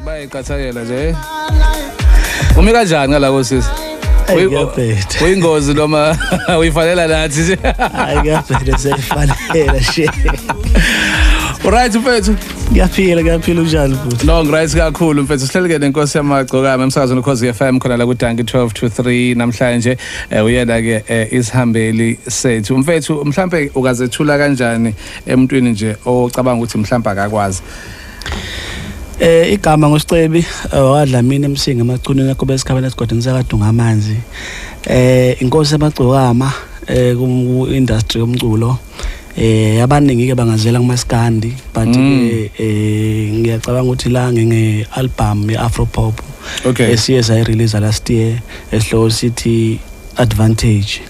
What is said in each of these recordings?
Bayiqathakela nje. Umi kanjani ngalako sisi? Ngiyabheda. Uyingozi noma uyifanela nathi nje? Hayi, ngiyabheda, seyifanela she. Right, mfethu. Ngiyaphila, ngiyaphila, unjani futhi? No, right kakhulu mfethu. Sihleleke nenkosi yamagcokama emsakazweni Ukhozi FM khona la ku Dankie 12 to 3 namhlanje. Uyena ke isihambeli sethu. Mfethu, mhlambe ukazethula kanjani emntwini nje ocabanga ukuthi mhlambe akakwazi? Igama ngoSicebi waDlamini eMsinga emacuneni akho besikhabeni esigodini sakaDunga amanzi. Inkosi yamagcokama ku industry yomculo. Abaningi ke bangazela kumaskandi, but ke ngiyacabanga ukuthi la nginge album ye Afro pop esiye sayi-release last year esihloko sithi Advantage.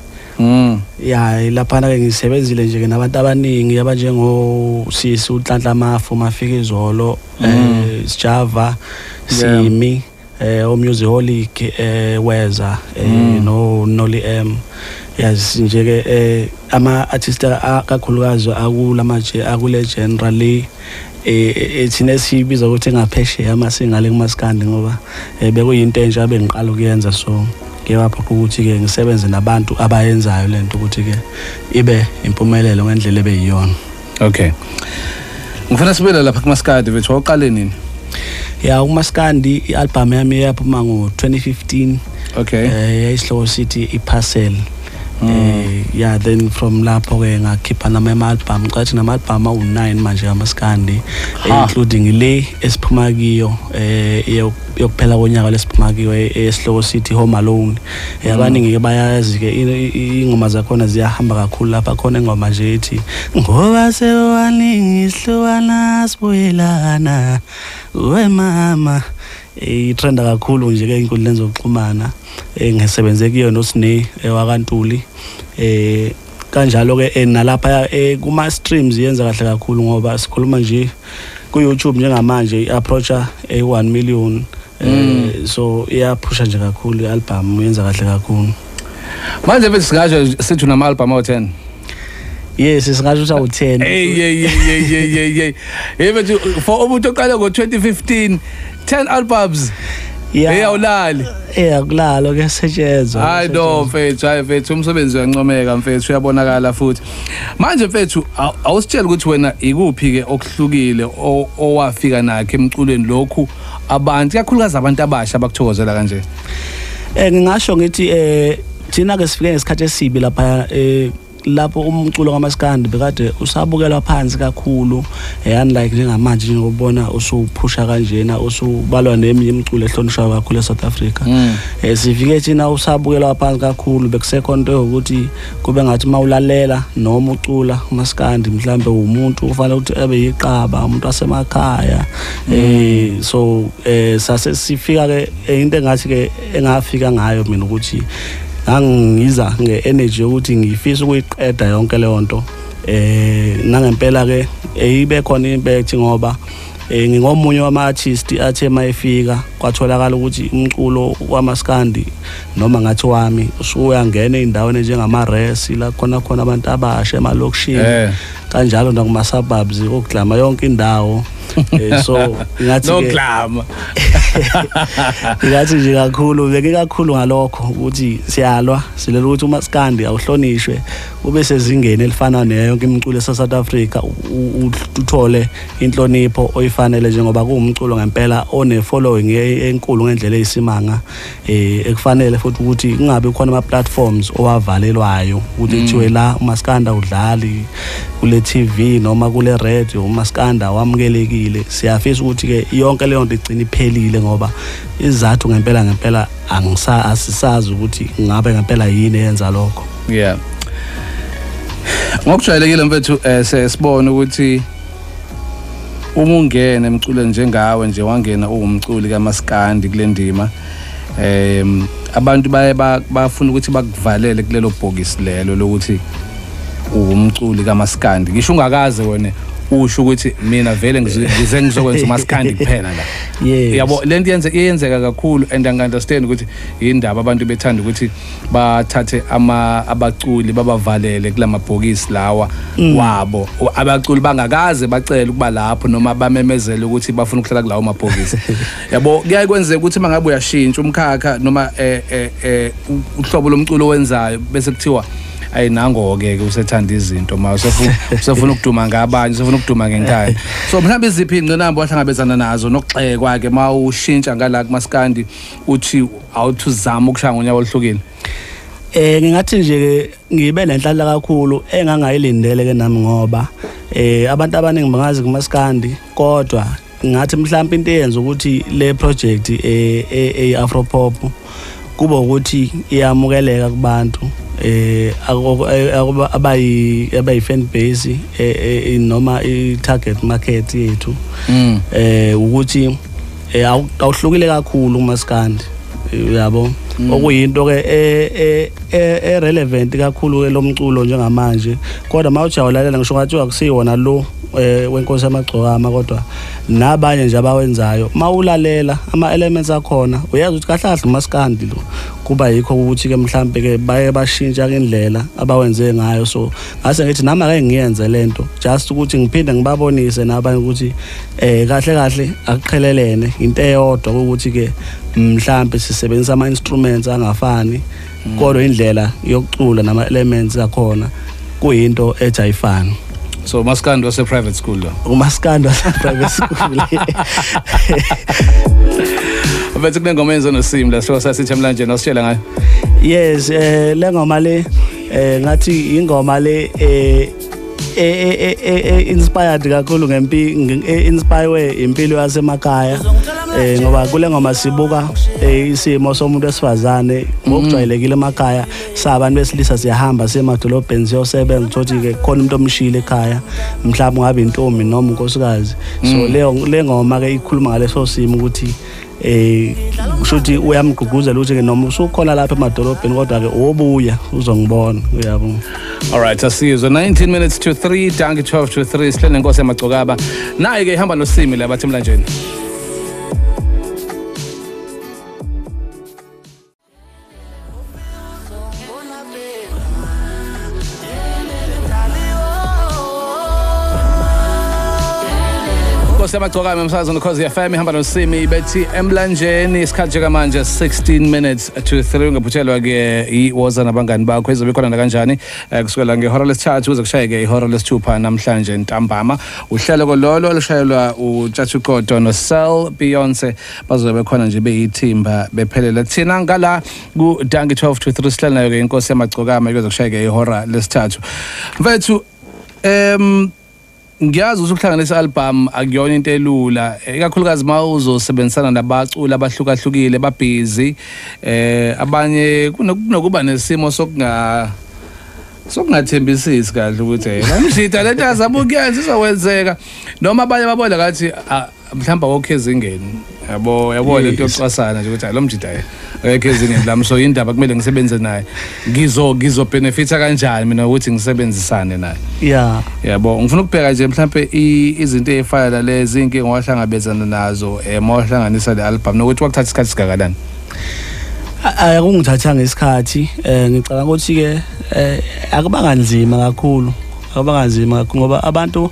Ya, laphana ke ngisebenzile nje ke nabantu abaningi abanjengo sisi uNhlanhla Mafu, Mafika Izolo, Sjava, Simi, oMusiholic, Weza, no Nolly M. Yes nje ke ama artist kakhulukazi akula manje akule genre le ethina esiyibiza ukuthi engaphesheya amasingale kumaskandi, ngoba bekuyinto entsha abengiqala ukuyenza, so ke waphoqa ukuthi ke ngisebenze nabantu abayenzayo lento ukuthi ke ibe impumelelo ngendlela ebeyiyona. Okay. Ngifuna sibele lapha kumaskandi mfethu, wawuqale nini? Ya, umaskandi i-album yami yaphuma ngo-2015. Yayisihloko sithi iParcel. Yeah, then from lapho ke ngakhipha nama album, ngicathi nama album awu9 manje kamaskandi, including le esiphuma kiyo yokuphela konyaka lesiphuma kiyo esihloko sithi Home Alone. Abaningi ke bayazi ke, ingoma zakhona ziyahamba kakhulu. Lapha khona ingoma nje ethi ngoba sewaningi sihlukana sibuyelana we mama, itrenda kakhulu nje ke ey'nkundleni zokuxhumana. Ngisebenze kuyo noSine wakaNtuli, kanjalo ke nalapha kuma streams yenza kahle kakhulu, ngoba sikhuluma nje ku YouTube njengamanje i-approacha e1 million, so iyaphusha nje kakhulu i-album, yenza kahle kakhulu. Manje mfethu, singasho sithi unama album awu10? Yes, singasho ukuthi awu10. Hey hey hey hey hey hey. Hey mfethu, for umuntu oqale ngo2015, 10 albums. Hey, awulali. Akulalo, kuyasetshenzwa. Hayi no mfethu, hayi mfethu, umsebenzi uyancomeka mfethu, uyabonakala futhi. Manje mfethu, awusitshela ukuthi wena ikuphi ke okuhlukile owafika nakhe emculweni lokhu abantu, kakhulukazi abantu abasha, abakuthokozela kanje? Ngingasho ngithi thina ke sifike ngesikhathi esibi lapha, lapho umculo kamaskandi bekade usabukelwa phansi kakhulu, unlike njengamanje njengobona usuphusha kanjena, usubalwa neminye imiculo ehlonishwa kakhulu eSouth Africa. Sifike thina usabukelwa phansi kakhulu, bekusekhona into yokuthi kube ngathi mawulalela noma ucula umaskandi mhlambe umuntu ufanele ukuthi abe yiqaba, umuntu wasemakhaya. So sase sifika ke, into engathi ke engafika ngayo mina ukuthi ngangiza nge-energy yokuthi ngifisa ukuyiqeda yonke leyo nto. Nangempela ke ibe khona impact, ngoba ngingomunye wama-artist athe mayefika kwatholakala ukuthi umculo wamaskandi, noma ngathi wami, usuyangena ey'ndaweni njengama-res la khona khona abantu abasha emalokishini, kanjalo nakuma-suburbs okudlama yonke indawo. So ngathi No ke glamour. Ngathi nje kakhulu beke kakhulu ngalokho ukuthi siyalwa silela ukuthi umaskandi awuhlonishwe, ube sezingeni elifana neyo yonke imiculo eSouth Africa, uthole inhlonipho oyifanele njengoba kuwumculo ngempela one following enkulu ngendlela eyisimanga, ekufanele futhi ukuthi kungabi khona ama platforms owavalelwayo ukuthi kuthiwe la umaskanda udlali kule TV noma kule radio, umaskanda wamukelekile. Siyafisa ukuthi ke yonke leyo nto igcine iphelile, ngoba izathu ngempela ngempela angisa asisazi ukuthi ngabe ngempela yini eyenza lokho. Yeah. Ngokujwayelekile mfethu, sesibona ukuthi uma ungena emculweni njengawe nje, wangena uwumculi kaMaskandi kule ndima, abantu baye bafuna ukuthi bakuvalele kulelo bhokisi lelo lokuthi uwumculi kaMaskandi, ngisho ungakaze wena Usho ukuthi mina vele ngize ngizokwenza umaskandi kuphela la. Yabo, lento iyenzeka kakhulu, and angi-understand ukuthi indaba abantu bethanda ukuthi bathathe abaculi babavalele kulamabhokisi lawa wabo. Abaculi bangakaze bacela ukuba lapho noma bamemezele ukuthi bafuna ukuhlala kulawo mabhokisi. Yabo, kuyaye kwenzeka ukuthi mangabe uyashintsha umkhakha noma uhlobo lomculo owenzayo, bese kuthiwa ayi nango-ke usethanda izinto ma usefuna ukuduma ngabanye, usefuna ukuduma ngenkani. So mhlawumbe iziphi iy'ngqinamba wahlangabezana nazo nokugxekwa-ke ma ushintsha ngala kumaskandi, uthi awuthi uzama ukushaya ngonyawo oluhlukile? Ngingathi nje ngibe nenhlanhla kakhulu engangayilindele ke nami, ngoba abantu abaningi bangazi kumaskandi, kodwa ngathi mhlawumbe into eyenza ukuthi le project e Afro pop kuba ukuthi iyamukeleka kubantu abayi fan base noma i target market yethu, ukuthi awuhlukile kakhulu kumaskandi, uyabo, okuyinto ke e relevant kakhulu ke lomculo njengamanje. Kodwa mawujawulalela, ngisho ngathi akusiwona lo wenkosi yamagcokama, kodwa nabanye nje abawenzayo, mawulalela ama elements akhona uyazi ukuthi kahle kahle umaskandi lo. Kuba yikho ukuthi ke mhlambe ke baye bashintsha indlela abawenze ngayo. So ngase ngithi nami ake ngiyenze lento, just ukuthi ngiphinde ngibabonise nabanye ukuthi kahle kahle akuqhelelene, into eyodwa, ukuthi ke mhlambe sisebenzisa ama instruments angafani, kodwa indlela yokucula nama elements akhona kuyinto ethi ayifani. So maskandi wase private school lo. Umaskandi wase private school. Mfethu, kunengoma enzo noSim la, sihloko sasithi emlanjeni, wasitshela ngayo. Yes, le ngoma le, ngathi ingoma le inspired kakhulu ngempi, inspire impilo yasemakhaya, ngoba kule ngoma sibuka isimo somuntu wesifazane ngokujwayelekile emakhaya. Sabantu besilisa siyahamba siye emadolobheni siyosebenza, uthothi ke khona umuntu omshile ekhaya, mhlawumbe ngabe intombi noma unkosikazi. So leyo le ngoma ke ikhuluma ngaleso simo, ukuthi kusho ukuthi uyamgqugquzela ukuthi ke noma usukhona lapha emadolobheni, kodwa ke obuya uzongibona, uyabo. All right, asizwe 19 minutes to 3, dankie, 12 to 3, sihlele nenkosi yamagcokaba. Nayi ke ihamba noSimi la, bathi emlanjeni. Nkosi yamagcokama emsakazweni Ukhozi FM, ihamba noSimi, bethi emlanjeni. Isikhathi njengamanje 16 minutes to 3. Ungaphuthelwa ke iwoza nabangani bakho, izobe khona nakanjani kusukela ngehora lesithathu kuze kushayeke ihora lesithupha namhlanje ntambama. Uhlelo lolo olushayelwa uTshathu Koto noSel Beyonce, bazobe bekhona nje beyithimba bephelele. Thina ngala ku Dankie 12 to 3 sihlala nayo ke inkosi yamagcokama kuze kushayeke ihora lesithathu. Mfethu, ngiyazi ukuthi ukuhlanganisa i-album akuyona into elula, ikakhulukazi uma uzosebenzisana nabaculi abahlukahlukile, babhizi, abanye kunokuba nesimo sokungathembisisi kahle ukuthi la mshita lento azama ukuyenza izokwenzeka, noma abanye babona ngathi mhlawumbe awukho ezingeni, yabo lento yokucwasana nje ukuthi hayi, lo mjita akekho ezingeni lami, so indaba kumele ngisebenze naye, ngizo benefita kanjani mina ukuthi ngisebenzisane naye? Yabo, ngifuna ukubheka nje mhlambe izinto ezifana nalezi, inkinga owahlangabezana nazo mawuhlanganisa le album, nokuthi kwakuthatha isikhathi singakanani. Akungithathanga isikhathi. Ngicabanga ukuthi ke akubanga nzima kakhulu, akubanga nzima kakhulu, ngoba abantu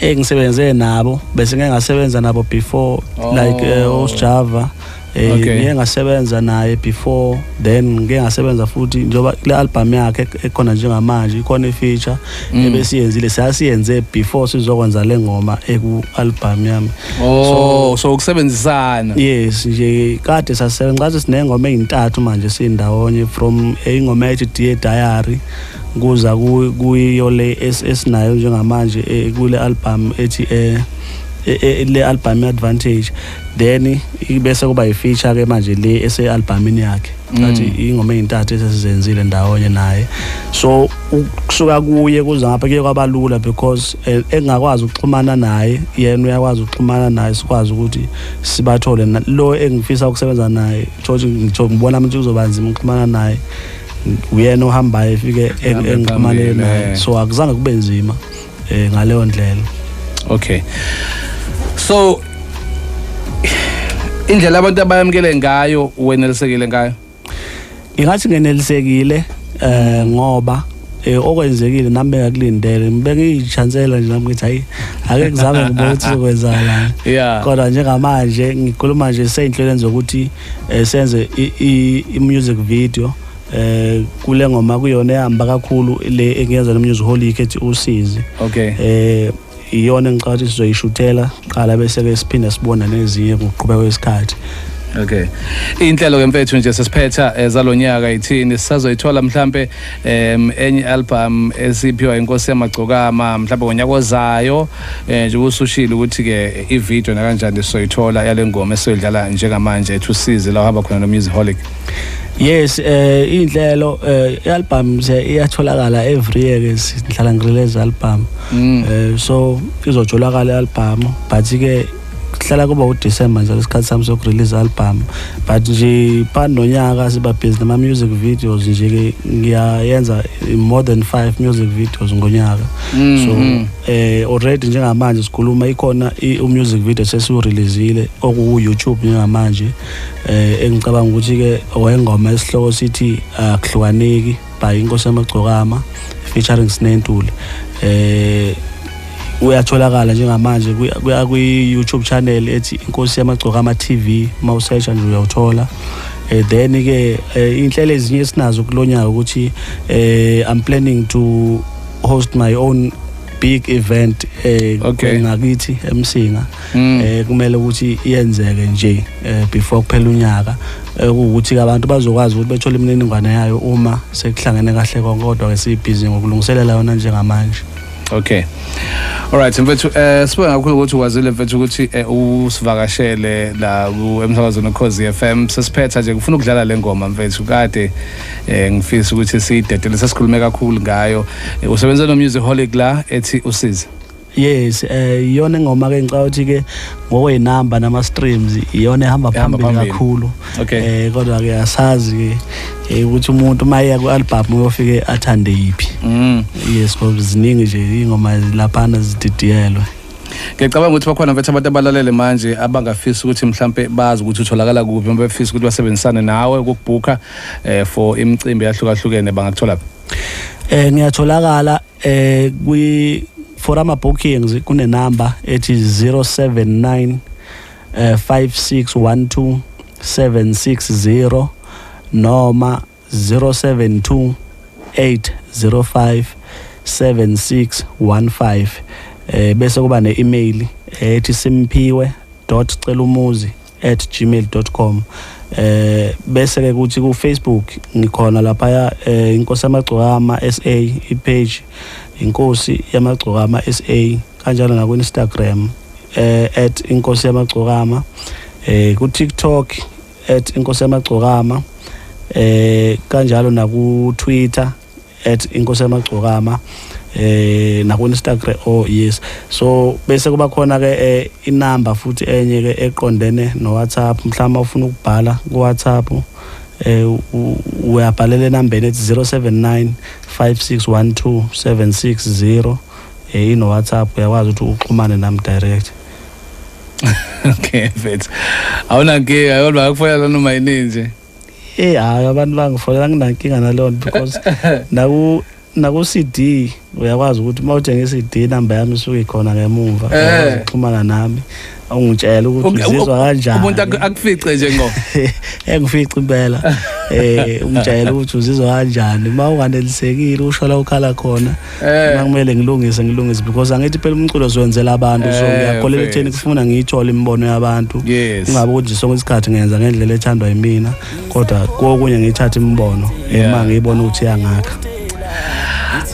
engisebenze nabo bese ngeke ngasebenza nabo before, like oSjava, ngike ngasebenza naye before, then ngike ngasebenza futhi njengoba kule album yakhe ekhona njengamanje ikhona i-feature ebesiyenzile, sasiyenze before sizokwenza le ngoma eku album yami. Oh, so ukusebenzisana. Yes nje, kade sasebenza, ngathi sinengoma ezintathu manje sindawonye, from ingoma ethi Dear Diary kuza kuyo le esinayo njengamanje kule album ethi le album Advantage, then bese kuba i-feature ke manje le ese albumini yakhe. Ngathi ingoma ezintathu esizenzile ndawonye naye. So ukusuka kuye kuza ngapha kuye kwabalula, because engakwazi ukuxhumana naye, yena uyakwazi ukuxhumana naye, sikwazi ukuthi sibathole. Lo engifisa ukusebenza naye, thothi ngitho ngibona ukuthi kuzoba nzima ukuxhumana naye, uyena ohambayo efike Ahambe engixhumanele phambili, naye. So akuzange kube nzima ngaleyo ndlela. Okay, so indlela abantu abayamkele ngayo, wenelisekile ngayo? Ingathi ngenelisekile, ngoba okwenzekile nami bengakulindele, bengiyichansela nje nami ngithi hayi, ake ngizame ngibone ukuthi sizokwenzakala. Kodwa njengamanje ngikhuluma nje seyinhlelweni zokuthi senze i-music video kule ngoma, kuyona ehamba kakhulu le engiyenza no-Musiholiq ethi Usizi. Iyona engicabanga ukuthi sizoyishuthela qala, bese ke siphinda sibona nezinye ngokuqhubeka kwesikhathi. Okay. Inhlelo ke mfethu nje sesiphetha zalonyaka ithini? Sisazoyithola mhlambe enye album esiphiwa inkosi yamagcokama mhlambe ngonyaka ozayo, nje usushilo ukuthi ke i-video nakanjani sizoyithola yale ngoma esizoyidlala njengamanje ethi Usizi, la uhamba khona no Musiholiq? Yes, inhlelo, i-album iyatholakala every year ke, sihlala ngirelease album. So izotholakala i-album, but ke kuhlala kuba uDecember njalo isikhathi sami sokurelease album, but nje phana nonyaka siba busy nama music videos nje ke, ngiyayenza more than 5 music videos ngonyaka. So already njengamanje sikhuluma ikhona i-music video sesiwureleasile oku YouTube njengamanje, engicabanga ukuthi ke owengoma esihloko sithi Akuhlukaneki by Inkosi Yamagcokama featuring Sinentuli. Uyatholakala njengamanje kwi YouTube channel ethi Inkosi Yamagcokama TV, mawusearcha nje uyawuthola. Then ke inhlelo ezinye esinazo kulonyaka ukuthi I'm planning to host my own big event ngakithi eMsinga. Kumele ukuthi iyenzeke nje before kuphela unyaka, ukuthi abantu bazokwazi ukuthi bethole imininingwane yayo uma sekuhlangene kahle konke, kodwa ke sibhizi ngokulungiselela yona njengamanje. Okay. Alright mfethu, sibonga kakhulu ukuthi ukwazile mfethu ukuthi usivakashele la emsakazweni Ukhozi FM. Sesiphetha nje, kufuna ukudlala le ngoma mfethu, kade ngifisa ukuthi siyidedele, sesikhulume kakhulu ngayo. Usebenza no Musiholiq la ethi Usizi. Yes, iyona ingoma ke ngicabanga ukuthi ke ngokwenamba nama streams iyona ehamba Ehamba phambili phambili. kakhulu. Kodwa ke asazi ke ukuthi umuntu mayeya ku album uyofike athande yiphi. Yes, ngoba ziningi nje ingoma laphana zididiyelwe. Ngiyacabanga ukuthi bakhona mfethu abantu abalalele manje abangafisa ukuthi mhlambe bazi ukuthi utholakala kuphi, noma befisa ukuthi basebenzisane nawe ukubooka for imicimbi yahlukahlukene, bangakuthola phi? Ngiyatholakala kwi for ama bookings kune number ethi 079 5612 760 noma 072 805 7615, bese kuba ne-email ethi simphiwe.celumuzi@gmail.com. Bese ke kuthi ku Facebook ngikhona lapha, Inkosi Yamagcokama SA, i-page Inkosi Yamagcokama SA, kanjalo na ku Instagram @InkosiYamagcokama, ku TikTok @InkosiYamagcokama, kanjalo na ku Twitter @InkosiYamagcokama, na ku Instagram. Oh yes, so bese kuba khona ke inamba futhi enye ke eqondene no WhatsApp, mhlawumbe ufuna ukubhala ku WhatsApp, uyabhalela enambeni ethi 079 5612 760, ino WhatsApp, uyakwazi ukuthi uxhumane nami direct. Okay mfethu, awunankinga kodwa akufonela noma yini nje? Hayi, abantu bangifonela, nginankinga naleyo nto, because naku CD uyakwazi ukuthi uma uthenga i-CD number yami isuke ikhona ngemuva, uyakwazi ukuxhumana nami ungitshela ukuthi uzizwa kanjani. Umuntu akufice nje ngo Engifice impela, ungitshela ukuthi uzizwa kanjani, uma unganelisekile usho la ukhala khona, uma kumele ngilungise ngilungise, because angithi phela umculo siwenzela abantu, so ngiyakholelwa ekutheni kufuna ngiyithole imibono yabantu, kungabe ukuthi sonke isikhathi ngenza ngendlela ethandwa yimina, kodwa kokunye ngiyithatha imibono uma ngiyibona ukuthi iyangakha.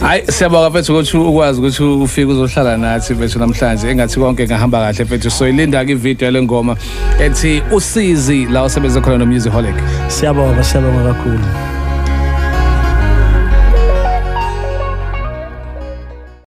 Hayi, siyabonga mfethu ukuthi ukwazi ukuthi ufike uzohlala nathi mfethu namhlanje, engathi konke ngahamba kahle mfethu. So ilinda ke ivideo yale ngoma ethi Usizi la usebenza khona no Musiholiq. Siyabonga, siyabonga kakhulu.